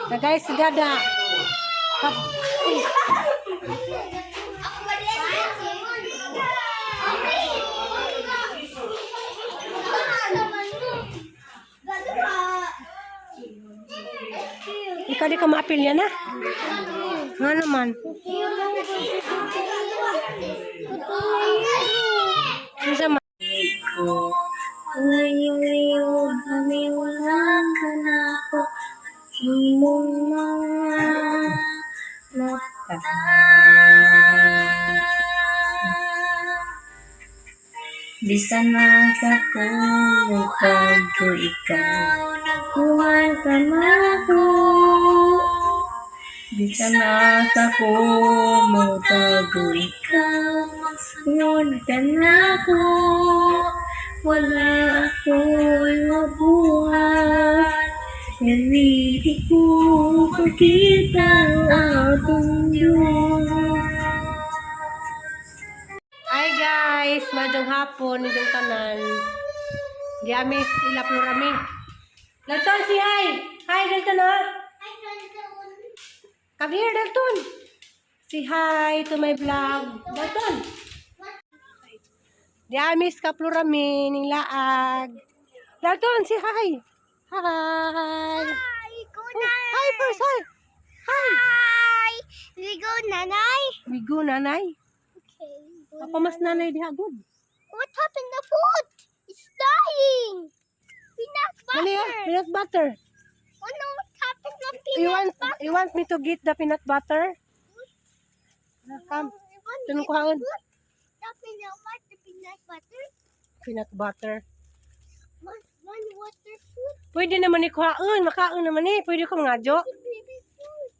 Na guys, si Dada. Uy. Ikaw di ka maapil yan ah. Nga naman. Unsa man? Ko ngayon wala ka na ako imong mga mata. Bisan na sa kung ko ikaw nagkuhan ka na ako. Bisan na sa tago ikaw magsunod ka na ako. Wala ako'y mabuhat. Ganiti ko makita ang atong Diyos. Hi guys, maayong hapon inyong tanan. Di amis ila Florami. Dalton, say hi. Hi Dalton, ah. Come here, Dalton. Say hi to my vlog. Dalton. Di amis ka Florami ning laag. Dalton, say hi. Hi. Oh, hi first, hi. Hi. Hi! We go, Nanay? We go, nanay. Okay. Ako mas nanay diha good. What happened to the food? It's dying! Peanut butter! Dali ah, peanut butter. Oh no, what happened to peanut butter? You want me to get the peanut butter? Ah, come. You want Tunong it kuhaon. good? The peanut butter, peanut butter? Peanut butter. One water food, Pwede naman ni kuhaon, makaon naman eh. Pwede ko mga jo. baby food.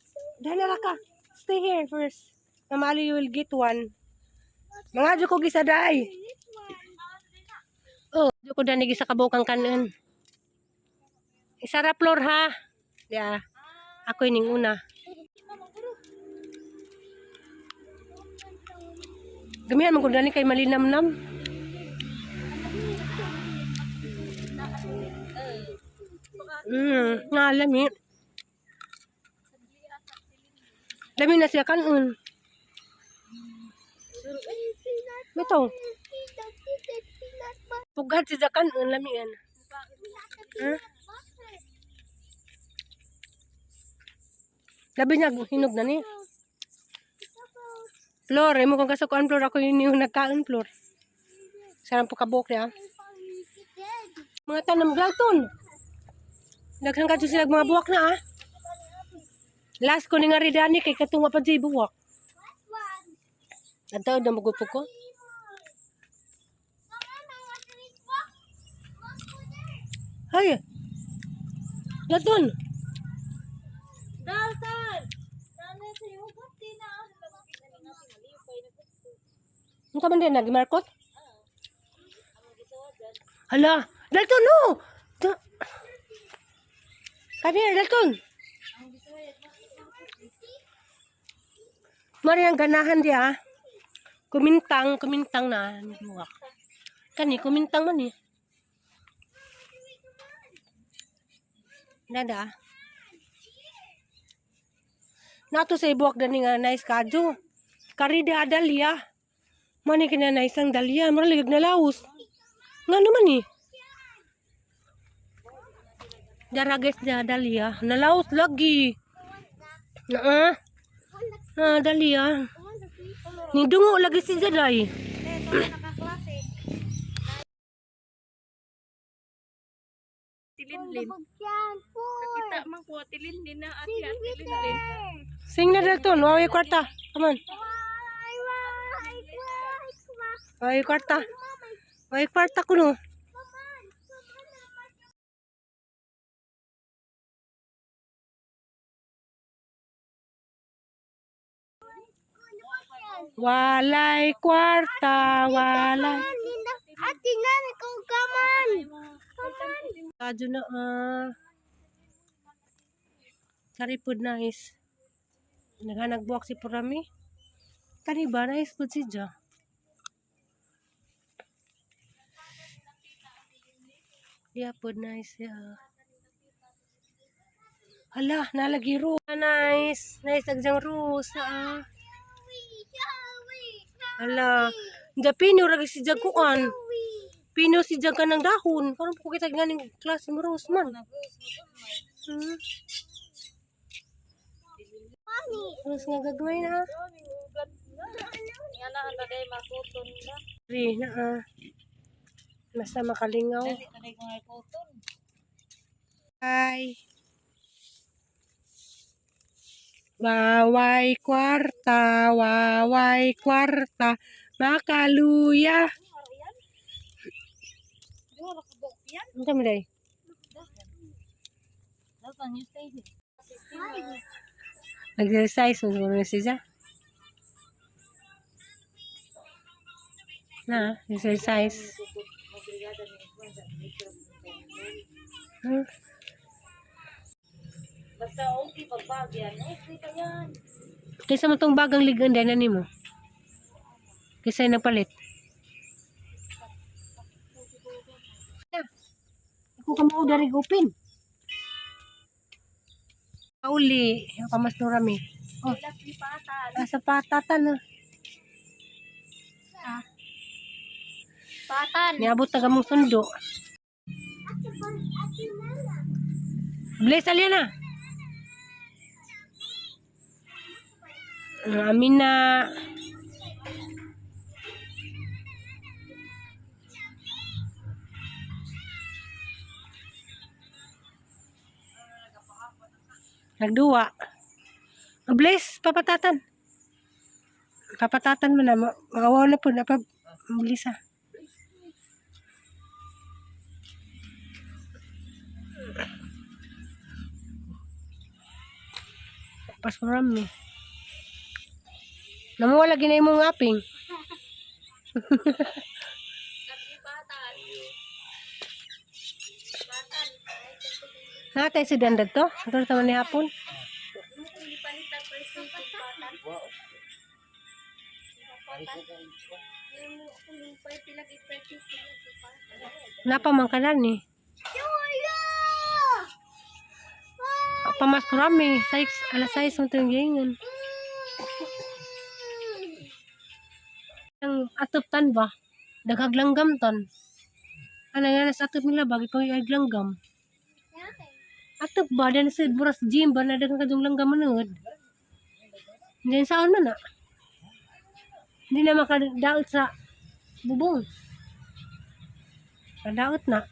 Dahil na ka. Stay here first. Mama Ali, you will get one. Mga jo ko gisaday. This one. Oh, jo ko dani gisa kabukang kanon. Isara floor ha. Yeah. Ako ining una. Gamihan man ko dani kay malinamnam. Nga lami. Lami na siya kanon. Ito, Peanut butter. pugad siya kanon lami yan. Huh? Labi niya, hinog na ni. Flor, imo kong kasukuan, Flor. Ako yun yung nagkaon, Flor. Sarang po kabuk niya. Mga tanam, Galton. Daghang kadto sila mga buwak na ah. Last ko ni nga ridani kay katunga pa jay buwak. Adto na magupo ko. Hay. Dalton. Dalton! Nanay sa iyo, ba't di na ako? Unsa man din nagimarkot? Hala, Dalton no. Come here, Dalton. Mari ang ganahan diya. Ah. Kumintang, kumintang na buwak. Kani kumintang man eh. Nada. Nato sa ibuwak dani nga nice kadyo. Karida adalya. Mani kina nice ang dalya, mura ligag na laos. Nga naman eh. Dara guys, da dalya. Nalaos lagi. Naa. Ah, dalya. Ni dungo lagi si Jaday. Tilinlin. Kakita man ko, tilinlin na ate, ate tilinlin. Sing na Dalton, wawi kwarta. Come on. Wawi kwarta. Wawi kwarta kuno. Walay kwarta, walay. Ate Nana, go come on. Kadyo na ah. Karipod nice. Naghanag buwak si Purami. Kani ba nice pud si Jo? Diya po, nice. Yeah. Hala, nalagi ro. Nice. Nice agjang rose. Ah. Hala. Diya pino ragi si jaguan. Pino si jaga ng dahon. Karon po kita ganing klase mo rose man. Rose nga gagawin na. Nga na ang day makuton na. Ri na ah. Basta makalingaw. Dali na ko nga kuton. Ay. Waway kwarta, waway kwarta, makaluya. Ano kami day? Nag-exercise mo siguro na siya. Na, exercise. Basta okay pagbag yan. Okay pa yan. Kaysa mo tong bagang ligan din na nimo. Kaysa yung nagpalit. Na. Ako ka mo dari gupin. Pauli, yung kamas nurami. Oh, nasa patatan na. Patan. Niabot na kamong sundo. Bless, alya na. Ang Amin na. Nagduwa. Bless, papatatan. Papatatan mo na. Maawaw na po. Napab, bilis ah. Pas marami. Namuwala ginay mong aping. Natay si dandad to. Ito taman ni hapon. Napa man kanan ni. Pamas marami. Six, alas 6 mo itong gingon. Ang atop tan ba? Daghag langgam tan. Ano nga nasa atop nila bagi pang iag langgam. Atop ba? Dan sa buras gym ba na daghang kadung langgam manod. Hindi saan man na. Hindi na makadaot sa bubong. Kadaot na.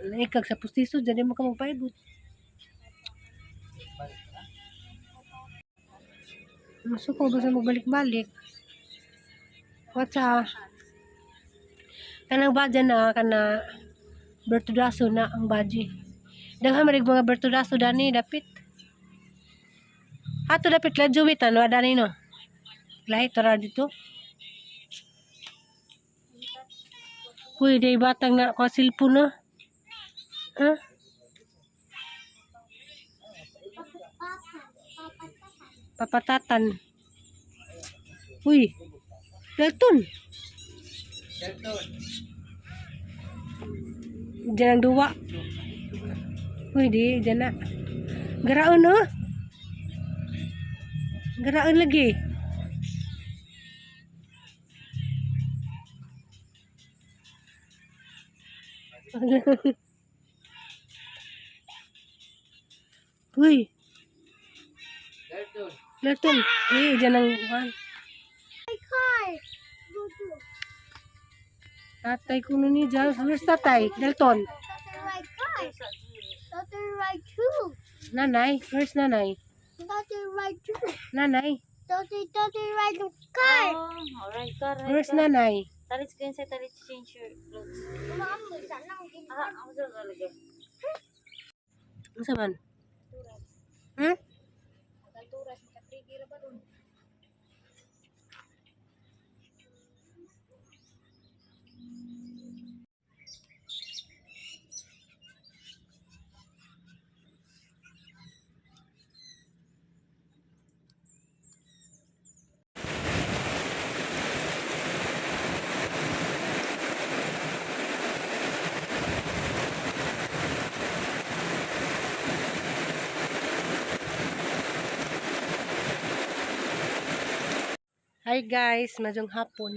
Naikag sa pustiso, dyan mo ka magpaigot. Masuko ba sa magbalik-balik? What's Kanang badya na, kana Bertudaso na ang badyi. Daghan man mga Bertudaso dani dapit. Ato dapit la juwit ano dani no. Lahi tara dito. Uy, day batang na ko cellphone no. Ha? Papatatan. Uy. Dalton. Dalton. Diyan ang duwa. Uy, di, diyan na. Garaon, oh. Garaon lagi. Uy, Dalton. Dalton. Eh, diyan ang uwan. Tatay ko nun ni Giles. Where's tatay? Dalton. Tatay ride car. Tatay ride two. Nanay. Where's nanay? Tatay ride two. Nanay. Tatay, tatay ride car. Oh, alright, car. Where's nanay? Talis ko yun sa talis change your clothes. Mami, sana ang Ah, ako sa talaga. Unsa man? Hmm? Hi guys, maayong hapon.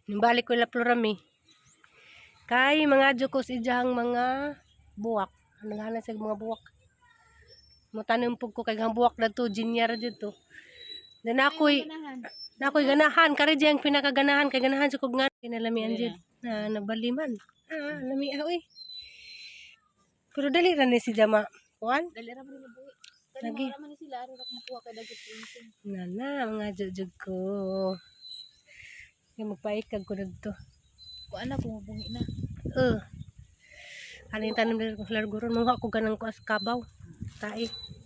Nimbalik ko la Florami. Kay mga ko sa iyahang mga buwak. Naghanan sa mga buwak. Mutanom pug ko kay ang buwak dadto jinyar didto. Then ako'y ganahan kari diyang pinakaganahan kay ganahan sa kog nga kinalamian jud. Na nabaliman. Ah, lami ah, oy. Pero dali ra ni si Jama. Kuan? Dali ra man ni buhi. Lagi. Kani man sila aron ra makuha kay dagit printing. Nana, mga jugjug ko. Yung magpaikag ko dito. Kuan na bumubungi na. Ano yung tanim nila kong larguron? Mga ako ganang ko as kabaw. Tai.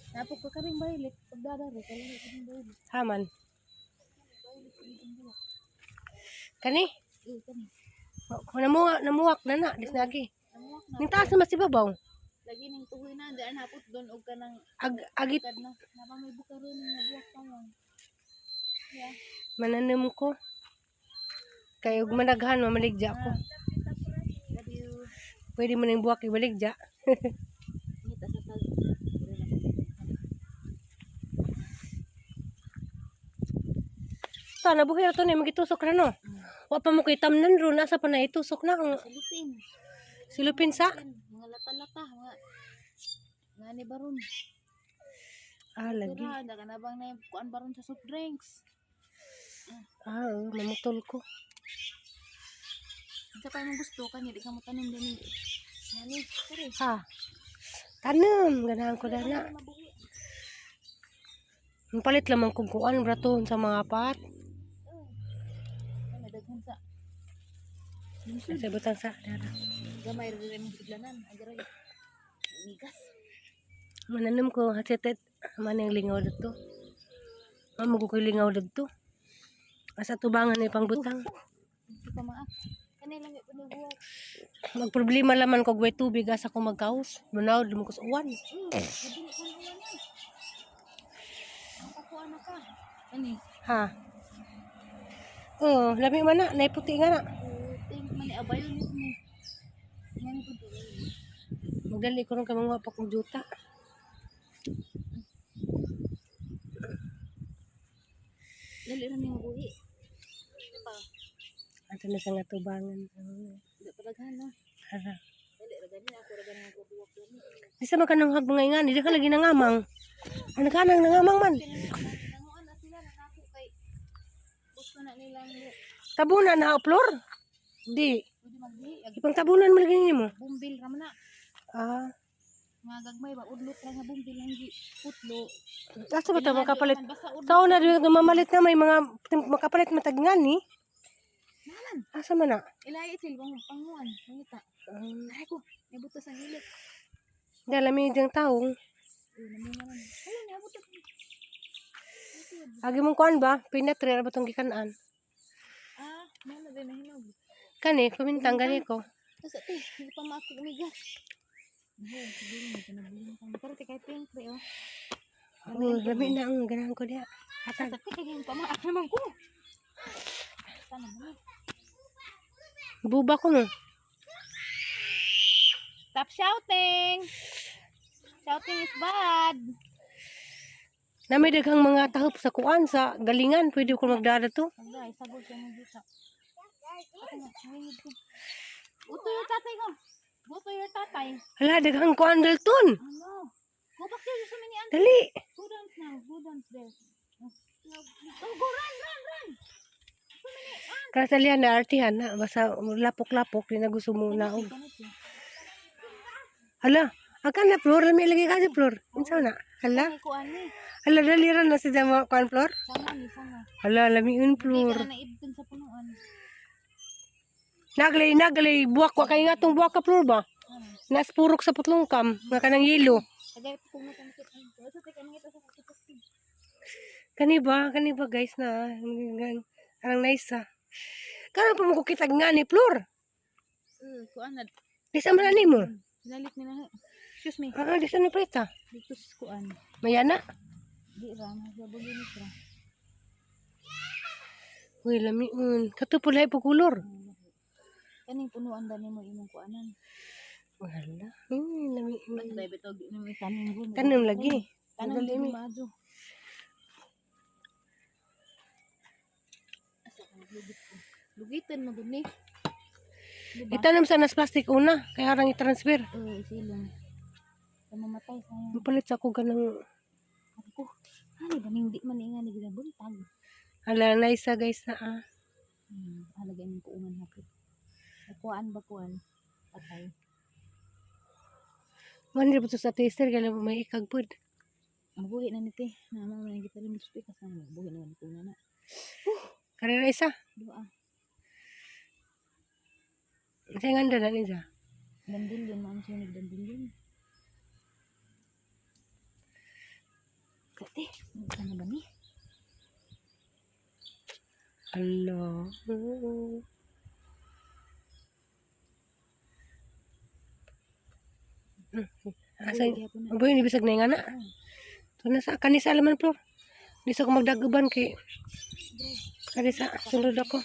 Napok ka karing violet pagdadaro kay karing violet. Haman. Kani? Eh kani. Ko namuwak, namuwak na na. Dis nagi. Namuwak na. Ning taas naman si babaw. Lagi ning tuhoy na daan hapot doon og kanang Ag, agit kad na. Napa may bukaron nga buwak pa man. Yeah. mananim ko. Kay ug managhan mamaligja ko. Love you. Pwede mo nang buwak ibaligja. Ngita sa tag. Ta nabuhi ra to ni magitusok ra no. Wa pa mo kay tamnan ron asa pa na itusok na ang Silupin. silupin sa. Mga lata-lata, mga nga ni baron. Ah, lagi. Sira, daga na bang na kuan baron sa soft drinks. Ah, oo, mamutol ko. Unsa pa imong gusto kani di ka mo tanom dinhi. Ngani, sorry. Ha. Tanom, ganahan ko na na. Mabuhi. Palit lamang kong kuan braton sa mga pat. Ay, nadaghan sa Sa butang sa dara. gamay ra diri imong sudlanan. Agray. Migas. Mananom ko hasetet manang lingaw dito. Amo ko koy lingaw dito. Asa tubangan ni pangbutang. Di pa maa. Kani lang gyud buwak. Magproblema laman ko way tubig asa ko magkaos. Manaw mo ko sa uwan. Madili ko na uwan. Ang na ka. Ani? Ha. Oh, lami man na, naiputi nga na. Puting man ni abayon ni ni. Ngani pud to. Magdali ko ron kay mga pa kong juta. Dali ra ning buhi. Pa. Ato na sa nga tubangan. Oh, Di pa daghan na. Ara. Dali ra gani ako ra gani buwak gani. Di sa makanang hag mga ingani, di ka lagi nangamang. Ano ka nang nangamang man? Nanguan na sila nangako kay gusto na nilang Tabunan na flor. Di. pwede magbihi ag Ipang tabunan mo lagi nimo. bumbil ra man na. Ah, Mga gagmay ba udlot ra nga bumbil ang gi putlo. asa ba ta makapalit? Basta udlot. Sa una di mamalit na may mga makapalit matagngani. Ni. Naman. Asa man na? Ilay itil bang panguan mangita. Ay ko, nabuto sa hilik. Dala mi diyang taong. Uy, namunga ron. Hala, nabuto. Agi mong kuan ba? Pinatre ra ba tong gikanan? Ah, mana din nahinog. Kani kumintang gani ko. Tapos ate, hindi pa maako umigas. Nahu, siguro may panabuhin ka. Pero te kahit pink pre, oh. Oh, lami na ang ganahan ko diha. Hatag. Tapos ate, kaya yung pamaak naman ko. Sana mo. Buba ko no. Stop shouting! Shouting is bad. Na may daghang mga tahop sa kuan sa galingan, pwede ko magdala to. Wala, isagol siya mong dito. Ako nga, mangingid ko. Go to your tatay ko. Go to your tatay. Hala, daghang kuan dalton. Ano? Go back there. There's so many ants. Dali. Go down now. Go down there. Go, go, run, run, run. So many ants. Kasalihan na artihan na basta lapok-lapok di na gusto mo naog. Hala, akan na floor lami lagi ka si floor. Unsa na? Hala, Ay, kuan ni. hala dali ra na si jama kuan floor. Sama ni, sama. Hala, lami un Hindi floor. ka na naibdon sa punuan. Naglay naglay buwak wa kay nga tong buwak ka floor ba? Nas purok sa putlongkam nga kanang yelo. Tagay po kung nakamit. Ay, sa teka nangita sa kakitok. Kani ba guys na arang nice ah. Karon pa mo ko kitag nga ni floor. Eh, kuan na. Di sa man na nimo. Sinalit ni na. Excuse me. Ah, di sa ni preta. Dito sa kuan. Mayana. Di ra, nagabalinis ra. Uy, lamiun. Kato pulay po kulor. Kaning punuan dani mo imong kuanan. Wala. Lamiun. Patay bitaw di nimo itanim gud. Tanom lagi. Tanom Dali di mi. maadyo. Lugit ko. Lugitan mo gud ni. Diba? Itanom sa nas plastic una, kaya arang i-transfer. Oo, isilong. Mamatay sa Mapalit sa ako ganang ako. Hani ba ning di man inga ni ginabuntag. Hala na isa, guys, na ah. Halaga imong puungan hapit. Kuan ba kuan? Patay. Man po sa taster kaya may ikag pud. Mabuhi na ni te. Na mo man kita rin speak kasi mabuhi na ni na. Karera isa. Dua. Sa nganda na ni sa. Dandilyon mo ang sunig dandilyon. Kate, ano ba ni? Hello. Asa Buhi gihapon na. Aboy ni bisag na nga na. To na sa kanisa laman, Flor. Di sa ko magdaguban kay kanisa sunod ako.